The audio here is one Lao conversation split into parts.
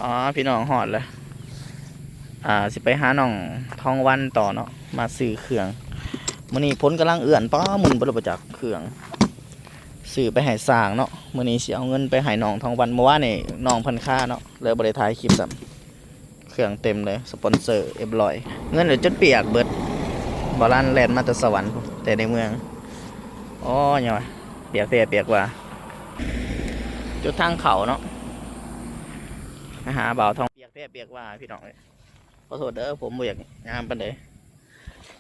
ອໍ ພີ່ນ້ອງ ຮອດແລ້ວ. ອ່າ ຊິໄປຫານ້ອງທອງວັນຕໍ່ເນາະ ມາຊື້ເຄື່ອງ. ມື້ນີ້ຝົນກຳລັງເອື້ອນ ປ້າ ໝຸ່ນບໍ່ຮູ້ຈັກເຄື່ອງ ຊື້ໄປໃຫ້ຊ່າງເນາະ. ມື້ນີ້ຊິເອົາເງິນໄປໃຫ້ນ້ອງທອງວັນ. ເມື່ອວານນີ້ນ້ອງເພິ່ນຄາເນາະ ເລີຍບໍ່ໄດ້ຖ່າຍຄລິບຊ້ຳ. ເຄື່ອງເຕັມເລີຍ ສະປອນເຊີຮຽບຮ້ອຍ. ເງິນຈົນປຽກເບິດ. ບ່າວລັນແລ່ນມາແຕ່ສະຫວັນ ແຕ່ໃນເມືອງ. ໂອ້ຍ ຫຍັງວະ ປຽກແທ້ປຽກວ່າ. ຈຸດທາງເຂົ້າເນາະ ມາຫາບ່າວທອງ. ປຽກແທ້ປຽກວ່າ ພີ່ນ້ອງເອີຍ. ຂໍໂທດເດີ ຜົມບໍ່ຢາກງາມປານໃດ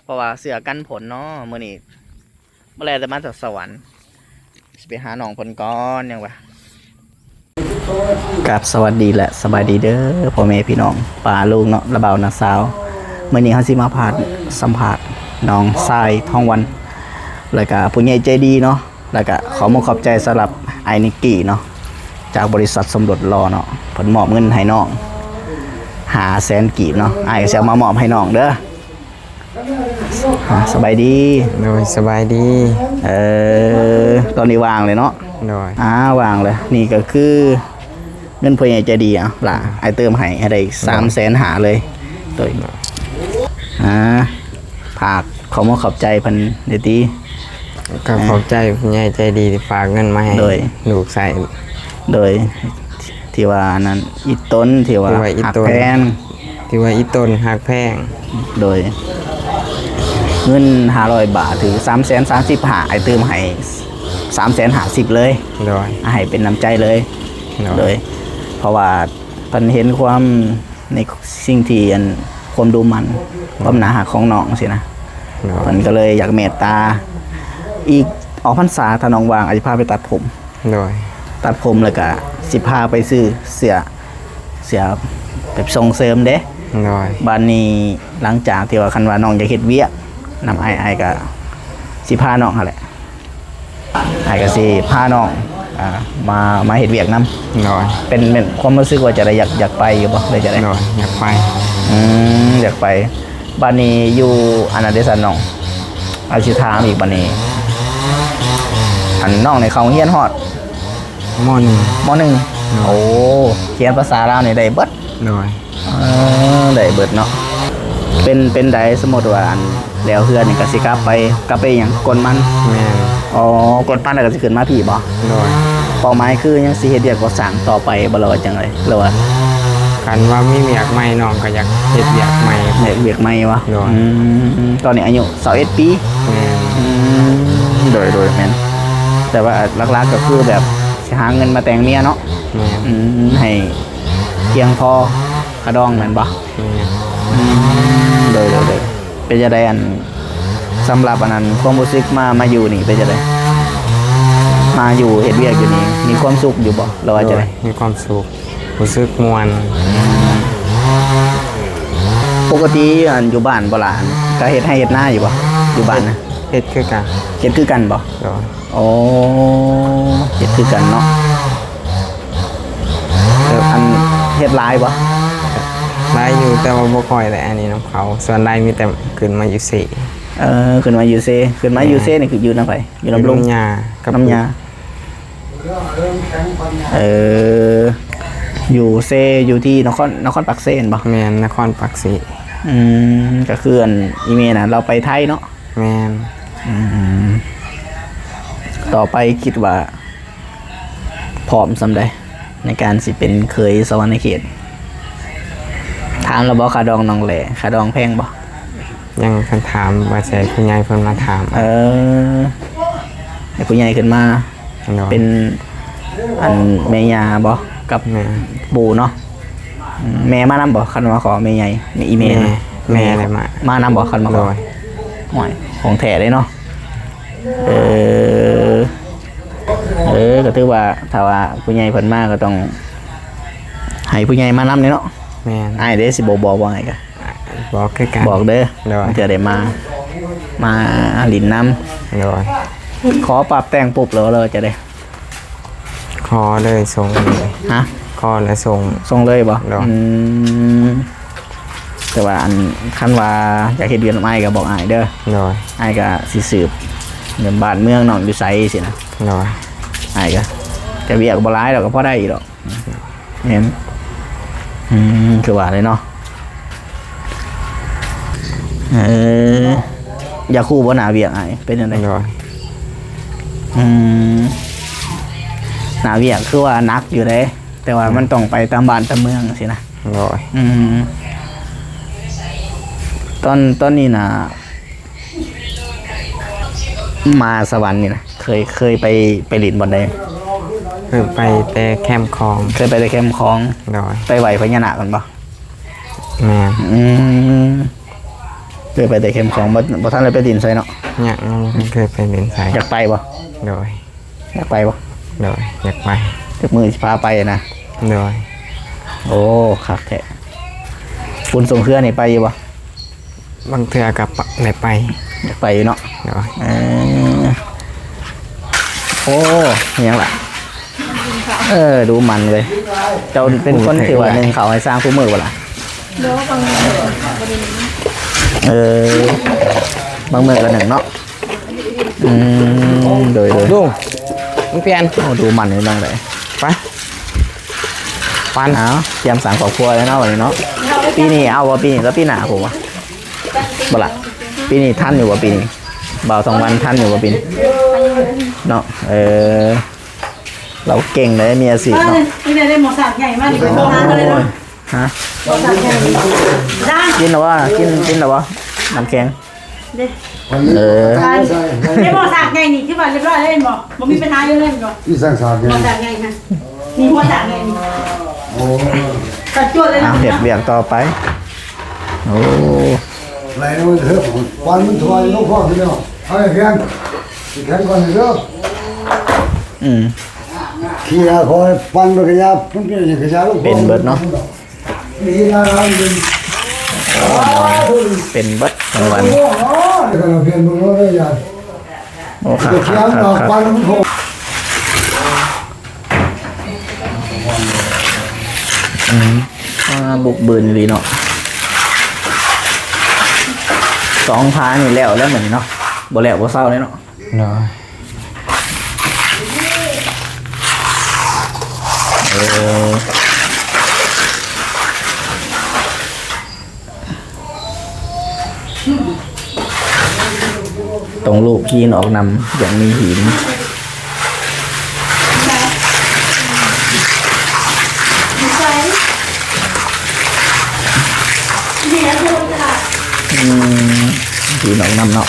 ເພາະວ່າເສື້ອກັນຝົນເນາະ. ມື້ນີ້ ມາແລ່ນແຕ່ມາຈາກສະຫວັນ ຊິໄປຫານ້ອງເພິ່ນກ່ອນ ຫຍັງວະ. ກາບສະຫວັດດີ ແລະ ສະບາຍດີເດີ ພໍ່ແມ່ພີ່ນ້ອງປ້າລຸງເນາະ ລະບ່າວນ້າສາວ. ມື້ນີ້ເຮົາຊິມາພາດ ສຳພາດນ້ອງຊາຍທອງວັນ ແລ້ວກະຜູ້ໃຫຍ່ໃຈດີເນາະ. ແລ້ວກະຂໍມຸກຂອບໃຈສຳລັບອ້າຍນິກກີ້ເນາະ ຈາກບໍລິສັດສົມລົດຫຼໍ່ເນາະ ເພິ່ນມອບເງິນໃຫ້ນ້ອງຫ້າແສນກີບເນາະ. ອ້າຍກະຊິເອົາມາມອບໃຫ້ນ້ອງເດີ. ອ່າ ສະບາຍດີ. ໂດຍ ສະບາຍດີ. ເອີ ຕອນນີ້ວ່າງເລີຍເນາະ. ໂດຍ ອ່າ ວ່າງເລີຍ. ນີ້ກະຄືເງິນຜູ້ໃຫຍ່ໃຈດີ. ເອົາຫຼ້າ ອ້າຍເຕີມໃຫ້ ໃຫ້ໄດ້ສາມແສນຫ້າເລີຍ. ໂດຍ ອ່າ ຝາກຂອບມຸກຂອບໃຈເພິ່ນເດີຕິ. ກໍຂອບໃຈຜູ້ໃຫຍ່ໃຈດີທີ່ຝາກເງິນມາໃຫ້ ໂດຍ ລູກໃຊ້. ໂດຍ ທີ່ວ່າອັນນັ້ນ ອີ່ຕົນ ທີ່ວ່າ ທີ່ວ່າອີ່ຕົນ ຮັກແພງ ທີ່ວ່າອີ່ຕົນຮັກແພງ. ໂດຍ ເງິນຫ້າຮ້ອຍບາດ ຖືສາມແສນສາມສິບຫ້າ ອ້າຍຕື່ມໃຫ້ສາມແສນຫ້າສິບເລີຍ. ໂດຍ ໃຫ້ເປັນນ້ຳໃຈເລີຍ. ໂດຍ ໂດຍ ເພາະວ່າເພິ່ນເຫັນຄວາມ ໃນສິ່ງທີ່ອັນ ຄວາມດຸໝັ່ນ ຄວາມໜ້າຮັກຂອງນ້ອງຊີ້ນະ. ໂດຍ ເພິ່ນກໍເລີຍຢາກເມດຕາ. ອີກອອກພັນສາ ຖ້ານ້ອງວ່າງ ອາດຈະພາໄປຕັດຜົມ. ໂດຍ ຕັດຜົມ ແລ້ວກະຊິພາໄປຊື້ເສື້ອ ເສື້ອແບບສົ່ງເສີມເດ້. ໂດຍ ບາດນີ້ ຫຼັງຈາກທີ່ວ່າ ຄັນວ່ານ້ອງຢາກເຮັດວຽກນຳອ້າຍ ອ້າຍກະຊິພານ້ອງຫັ້ນແຫຼະ. ອ້າຍກະຊິພານ້ອງ ອ່າ ມາ ມາເຮັດວຽກນຳ. ໂດຍ ເປັນ ເປັນຄວາມຮູ້ສຶກວ່າຈັ່ງໃດ ຢາກ ຢາກໄປຢູ່ບໍ່ ຫຼືຈັ່ງໃດ? ໂດຍ ຢາກໄປ. ອືມ ຢາກໄປ. ບາດນີ້ຢູ່ອັນນັ້ນເດຊັ້ນນ້ອງ ອ້າຍຊິຖາມອີກ. ບາດນີ້ ອັນ ນ້ອງນີ້ເຂົ້າໂຮງຮຽນຮອດ ມໍໜຶ່ງ ມໍໜຶ່ງ. ໂດຍ ໂອ້ ຮຽນພາສາລາວນີ້ໄດ້ເບິດ. ໂດຍ ເອີ ໄດ້ເບິດເນາະ. ເປັນ ເປັນໃດ ສົມມຸດວ່າ ອັນ ແລ້ວເຮືອນນີ້ກະຊິກັບໄປ ກັບໄປຫຍັງ ກົນມັນ? ແມ່ນ. ອໍ ກົນມັນແລ້ວກະຊິຂຶ້ນມາພີ້ບໍ? ໂດຍ ເປົ້າໝາຍຄືຍັງຊິເຮັດວຽກກໍ່ສ້າງຕໍ່ໄປບໍ ຫຼືວ່າຈັ່ງໃດ ຫຼືວ່າ? ຄັນວ່າມີວຽກໃໝ່ ນ້ອງກະຢາກເຮັດວຽກໃໝ່. ເຮັດວຽກໃໝ່ບໍ? ໂດຍ ອືມ ຕອນນີ້ອາຍຸຊາວເອັດປີ. ແມ່ນ. ອືມ ໂດຍ ໂດຍ ແມ່ນ. ແຕ່ວ່າຫຼັກໆກະຄືແບບຊິຫາເງິນມາແຕ່ງເມຍເນາະ. ແມ່ນ. ອືມ ໃຫ້ພຽງພໍຄ່າດອງແມ່ນບໍ່? ແມ່ນ. ອືມ ໂດຍ ໂດຍ ໂດຍ. ເປັນຈັ່ງໃດ ອັນ ສຳລັບອັນນັ້ນ ຄວາມຮູ້ສຶກມາ ມາຢູ່ນີ້ເປັນຈັ່ງໃດ? ມາຢູ່ເຮັດວຽກຢູ່ນີ້ ມີຄວາມສຸກຢູ່ບໍ່ ຫຼືວ່າຈັ່ງໃດ? ໂດຍ ມີຄວາມສຸກ ຮູ້ສຶກມ່ວນ. ປົກກະຕິ ອັນ ຢູ່ບ້ານບໍ່ລະ ກະເຮັດໄຮ່ເຮັດນາຢູ່ບໍ່ ຢູ່ບ້ານນະ? ເຮັດ ເຮັດຄືກັນ. ເຮັດຄືກັນບໍ່? ໂດຍ. ອໍ ເຮັດຄືກັນເນາະ. ເອີ ອັນ ເຮັດຫຼາຍບໍ່? ຫຼາຍຢູ່ ແຕ່ວ່າບໍ່ຄ່ອຍໄດ້ອັນນີ້ນຳເຂົາ ສ່ວນຫຼາຍມີແຕ່ຂຶ້ນມາຢູ່ເຊ. ເອີ ຂຶ້ນມາຢູ່ເຊ. ແມ່ນ. ຂຶ້ນມາຢູ່ເຊນີ້ຄືຢູ່ນຳໃຜ? ຢູ່ນຳລຸງ? ຢູ່ນຳຍ່າກັບ ນຳຍ່າ. ເອີ ຢູ່ເຊ ຢູ່ທີ່ນະຄອນ ນະຄອນປາກເຊແມ່ນບໍ່? ແມ່ນ ນະຄອນປາກເຊ. ອືມ ກະຄືອັນ ອີ່ແມ່ນະ ລາວໄປໄທເນາະ. ແມ່ນ. ອືມ ຕໍ່ໄປຄິດວ່າພ້ອມສ່ຳໃດ ໃນການຊິເປັນເຂີຍສະຫວັນນະເຂດ? ຖາມແລ້ວບໍ່ ຄ່າດອງນ້ອງແຫຼ? ຄ່າດອງແພງບໍ່? ຍັງທັນຖາມ ວ່າຊິໃຫ້ຜູ້ໃຫຍ່ເພິ່ນມາຖາມ. ເອີ ໃຫ້ຜູ້ໃຫຍ່ຂຶ້ນມາ. ໂດຍ. ເປັນ ອັນ ແມ່ຍ່າບໍ່ ກັບ ແມ່ ປູ່ເນາະ. ອືມ ແມ່ມານຳບໍ່ ຄັນວ່າຂໍແມ່ໃຫຍ່ ແມ່ ອີ່ແມ່ ແມ່ ນະ? ແມ່ ແມ່ແຫຼະມາ ມານຳບໍ່ ຄັນມາຂໍ? ໂດຍ. ໂອ້ຍ ຂອງແທ້ເດ້ເນາະ. ເອີ ເອີ ກະຖືວ່າ ຖ້າວ່າຜູ້ໃຫຍ່ເພິ່ນມາກະຕ້ອງໃຫ້ຜູ້ໃຫຍ່ມານຳເດ້ເນາະ. ແມ່ນ. ອ້າຍເດ້ ຊິບໍ່ບອກ ບອກໃຫ້ກະ ບອກຄືກັນ ບອກເດີ. ໂດຍ. ເທື່ອໄດ້ມາ ມາຫຼິ້ນນຳ. ໂດຍ. ຂໍປັບແຕ່ງປຸບ ຫຼື ຫຼືວ່າຈັ່ງໃດ? ຂໍເລີຍ ສົ່ງເລີຍ. ຮະ? ຂໍແລ້ວສົ່ງ ສົ່ງເລີຍບໍ່? ໂດຍ. ອືມ ແຕ່ວ່າ ອັນ ຄັນວ່າຢາກເຮັດວຽກນຳອ້າຍກະບອກອ້າຍເດີ. ໂດຍ. ອ້າຍກະຊິສືບເລື່ອງບ້ານເມືອງນ້ອງຢູ່ໃສຊີ້ນະ. ໂດຍ. ອ້າຍກະ ແຕ່ວຽກບໍ່ຫຼາຍດອກ ກະພໍໄດ້ຢູ່ດອກ. ແມ່ນ. ອືມ ຄືວ່າເລີຍເນາະ. ເອີ ຢາກຮູ້ບໍ່ໜ້າວຽກອ້າຍເປັນຈັ່ງໃດ? ໂດຍ ອືມ ໜ້າວຽກຄືວ່າໜັກຢູ່ເດ້ ແຕ່ວ່າມັນຕ້ອງໄປຕາມບ້ານຕາມເມືອງຊີ້ນະ. ໂດຍ ອືມ ຕອນ ຕອນນີ້ນະ ມາສະຫວັນນີ້ນະ ເຄີຍ ເຄີຍໄປ ໄປຫຼິ້ນບ່ອນໃດ? ເຄີຍໄປແຕ່ແຄມຂອງ. ເຄີຍໄປແຕ່ແຄມຂອງ. ໂດຍ ໄປໄຫວ້ພະຍານາກຫັ້ນບໍ່? ແມ່ນ. ອືມ ເຄີຍໄປແຕ່ແຄມຂອງ ບໍ່ ບໍ່ທັນໄດ້ໄປຫຼິ້ນໃສເນາະ? ຍັງ ຍັງບໍ່ເຄີຍໄປຫຼິ້ນໃສ. ຢາກໄປບໍ່? ໂດຍ ຢາກໄປບໍ່? ໂດຍ ຢາກໄປ. ຈັກມື້ຊິພາໄປນະ? ໂດຍ. ໂອ້ ຄັກແທ້. ບຸນສົງເຄືອນີ້ໄປຢູ່ບໍ່? ບາງເທື່ອກໍປະ ໄດ້ໄປ. ຢາກໄປຢູ່ເນາະ. ໂດຍ. ເອີ ໂອ້ ອີຫຍັງລະ? ເອີ ດູມັນເວີຍ. ເຈົ້າເປັນຄົນທີ່ວ່າໜຶ້ງເຂົ້າໃຫ້ຊ່າງຄູ່ມື້ບໍ່ລະ? ບໍ່ ບາງມື້ບໍ່ໄດ້ໜຶ້ງ. ເອີ ບາງມື້ກໍໜຶ້ງເນາະ. ອືມ ໂດຍ ໂດຍ. ລຸງ ມັນປ່ຽນ. ໂອ້ ດູມັນນີ້ນ້ອງເດ້. ໄປ ປັນ. ເອົາ ກຽມສ້າງຄອບຄົວແລ້ວເນາະ ບັດນີ້ເນາະ. ປີນີ້ເອົາບໍ່? ປີນີ້ ຫຼື ປີໜ້າພຸ້ນວະ? ບໍ່ລະ ປີນີ້ທັນຢູ່ບໍ່? ປີນີ້ ບ່າວທອງວັນທັນຢູ່ບໍ່ປີນີ້? ເນາະ ເອີ ລາວເກັ່ງເດ້ ມີອາຊີບເນາະ. ນີ້ໄດ້ໝໍສາກໃຫຍ່ມານີ້ ໄປໂທຫາເຂົາເລີຍເນາະ. ຮະ ໝໍສາກໃຫຍ່ນີ້ ກິນແລ້ວບໍ່? ກິນ ກິນແລ້ວບໍ່? ນ້ຳແຂງ. ເດ້ ເອີ ໄດ້ໝໍສາກໃຫຍ່ນີ້ ຖືວ່າລຽບຮ້ອຍແລ້ວແມ່ນບໍ່? ບໍ່ມີບັນຫາຫຍັງເລີຍແມ່ນບໍ່? ມີສາກໃຫຍ່ ໝໍສາກໃຫຍ່ຫັ້ນ ມີຫົວສາກໃຫຍ່ນີ້. ໂອ້ ຕັດຈວດເລີຍເນາະ. ເຮັດວຽກຕໍ່ໄປ. ໂອ້ ໄລ່ມັນເຖາະ ຄວັນມັນຖ້ວຍລົງພໍພີ່ນ້ອງ. ເອົາໃຫ້ແຂງ ແຂງກ່ອນເດີ. ອືມ ເຄຍ ຂໍໃຫ້ຄວັນມັນຂະຫຍັບ ມັນເປັນຫຍັງຂະຫຍັບລົງ ເປັນເບິດເນາະ. ເປັນເບິດທັງວັນ. ໂອ້ ຄັກໆໆໆ. ອືມ ອ່າ ບຸກບືນອີ່ຫຼີເນາະ. ສອງພານີ້ແລ້ວແລ້ວມື້ນີ້ເນາະ ບໍ່ແລ້ວບໍ່ເຊົາເລີຍເນາະ. ເນາະ ເອີ ຕ້ອງລູບຫີນອອກນຳ ຢ່າງມີຫີນ. ອືມ ຫີນອອກນຳເນາະ.